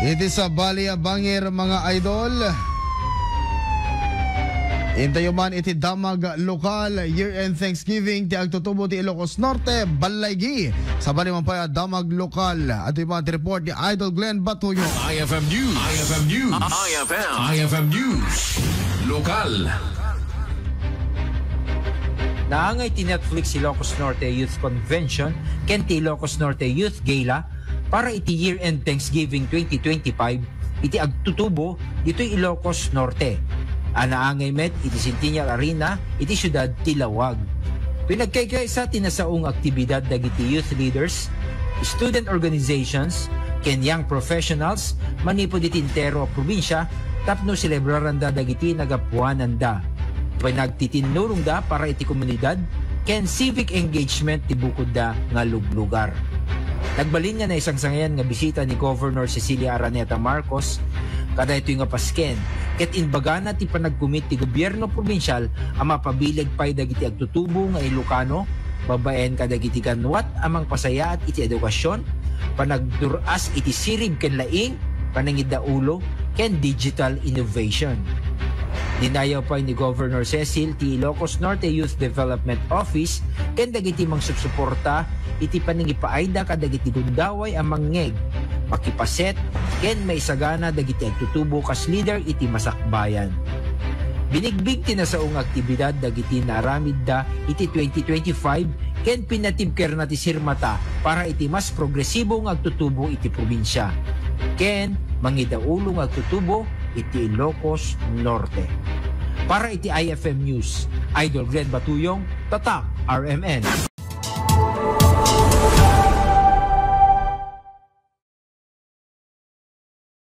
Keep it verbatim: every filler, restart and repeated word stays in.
Iti sabali a bangir, mga idol. Intayo man iti damag lokal, year-end Thanksgiving ti agtutubo ti Ilocos Norte, ballaygi. Sabali man pay a damag lokal. Adtoy man ti report ni Idol Glenn Batuyo. I F M News. I F M News. I F M. I F M News. Lokal. Naangay ti Netflix Ilocos Norte Youth Convention ken ti Ilocos Norte Youth Gala para iti year-end Thanksgiving twenty twenty-five iti agtutubo ditoy Ilocos Norte, a naangay met iti Centennial Arena iti siudad ti Laoag. Pinagkaykaysa ti nasao nga aktibidad dagiti youth leaders, student organizations, ken young professionals manipud iti entero a probinsia tapno selebraranda dagiti nagapuananda. Panagtitinnurongda para iti komunidad ken civic engagement ti bukodda nga luglugar. Nagbalin nga naisangsangayan nga bisita ni Governor Cecilia Araneta Marcos kadaytoy nga pasken, ket imbagana ti panagkumit ti gobierno probinsial a mapabileg pay dagiti agtutubo nga Ilocano babaen kadagiti ganwat a mangpasayaat iti edukasyon, panagdur-as iti sirib ken laing, panangidaulo, ken digital innovation. Dinayaw pay ni Governor Cecil ti Ilocos Norte Youth Development Office ken dagiti mangsupsuporta iti panangipaayda kadagiti gundaway a mangngeg, makipaset, ken maisagana dagiti agtutubo kas leader iti masakbayan. Binigbig ti nasao nga aktibidad dagiti naaramidda iti twenty twenty-five ken pinatibkerna ti sirmata para iti mas progresibo nga agtutubo iti probinsia ken mangidaulo nga agtutubo iti Ilocos Norte. Para iti I F M News, Idol Glenn Batuyong, Tatak R M N.